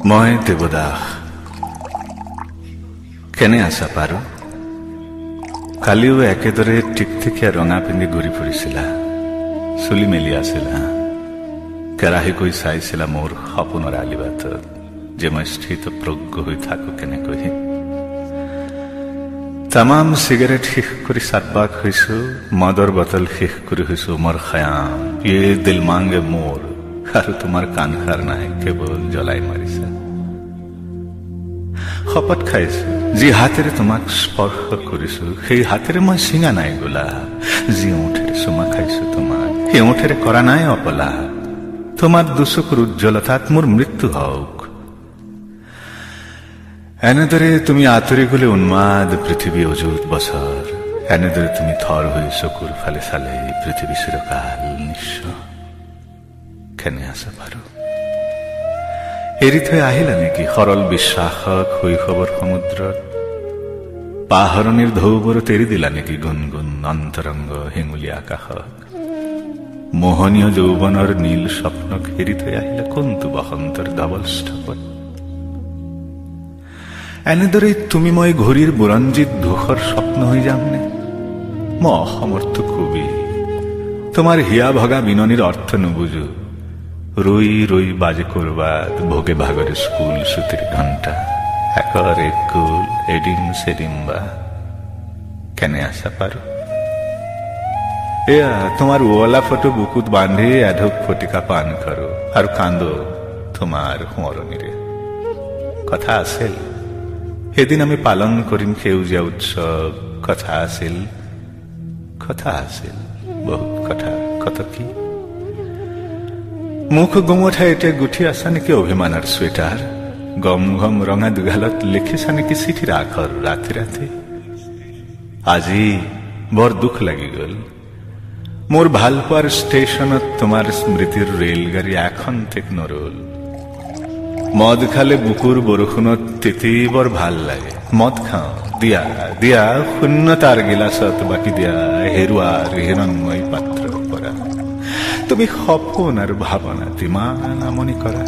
মই দেৱদাস। কেনে আছা পাৰো? কালিও একেদৰে টিকটিকীয়া ৰঙা পিন্ধি ঘূৰি ফুৰিছিলা, চুলি মেলি আছিলা, কেৰাহীকৈ চাইছিলা মোৰ সপোনৰ আলিবাটত যে মই স্থিত প্ৰজ্ঞ হৈ থাকো কেনেকৈ। তামাম চিগাৰেট শেষ কৰি চাটবাক হৈছো, মদৰ বটল শেষ কৰি হৈছো মোৰ খায়াম, ইয়ে দিল মাংগে মোৰ, আৰু তোমাৰ কাণসাৰ নাই, কেৱল জ্বলাই মাৰিছা। শপত খাইছো, যি হাতেৰে তোমাক স্পৰ্শ কৰিছো সেই হাতেৰে মই ছিঙা নাই গোলাপ, যি ওঁঠেৰে চুমা খাইছো তোমাক সেই ওঁঠেৰে কৰা নাই অপলাপ। তোমাৰ দুচকুৰ উজ্জ্বলতাত মোৰ মৃত্যু হওক। এনেদৰে তুমি আঁতৰি গলে উন্মাদ পৃথিৱী অযুত বছৰ, এনেদৰে তুমি থৰ হৈ চকুৰ ফালে চালে পৃথিৱী চিৰকাল নিঃস্ব। কেনে আছা বাৰু? এৰি থৈ আহিলা নেকি সৰল বিশ্বাসক শৈশৱৰ সমুদ্ৰত? পাহৰণিৰ ঢৌবোৰত এৰি দিলা নেকি গুণগুণ অন্তৰংগ হেঙুলী আকাশক? মোহনীয় যৌৱনৰ নীল স্বপ্নক এৰি থৈ আহিলা কোনটো বসন্তৰ ধবল স্থপত? এনেদৰে তুমি মই ঘড়ীৰ বুৰঞ্জীত ধূসৰ স্বপ্ন হৈ যামনে? মই অসমৰ্থ কবি, তোমাৰ হিয়া ভগা বিননিৰ অৰ্থ নুবুজো। ৰৈ ৰৈ বাজে কৰবাত ভোগে ভাগৰে স্কুল ছুটিৰ ঘণ্টা, একৰ এক গোল এডিম সেডিম বা। কেনে আছা পাৰো? এয়া তোমাৰ ওলা ফটো বুকুত বান্ধি এঢোক ফটিকা পান কৰো আৰু কান্দো তোমাৰ সোঁৱৰণিৰে। কথা আছিল সেদিন আমি পালন কৰিম সেউজীয়া উৎসৱ, কথা আছিল, কথা আছিল, বহুত কথা, কত কি। মুখ গোমঠাই এতিয়া গুঠি আছা নেকি অভিমানৰ চুৱেটাৰ? গম গম ৰঙা দুগালত লিখিছা নেকি চিঠিৰ আখৰ ৰাতি ৰাতি? আজি বৰ দুখ লাগি গ'ল, মোৰ ভালপোৱাৰ ষ্টেচনত তোমাৰ স্মৃতিৰ ৰেলগাড়ী এখন ঠিক নৰল। মদ খালে বুকুৰ বৰষুণত তিতি বৰ ভাল লাগে, মদ খাওঁ দিয়া দিয়া শূন্যতাৰ গিলাচত বাকি দিয়া হেৰুৱাৰ হিৰণ্ময় পাত্ৰৰ পৰা। তুমি সপোন আৰু ভাৱনা ইমান আমনি কৰা।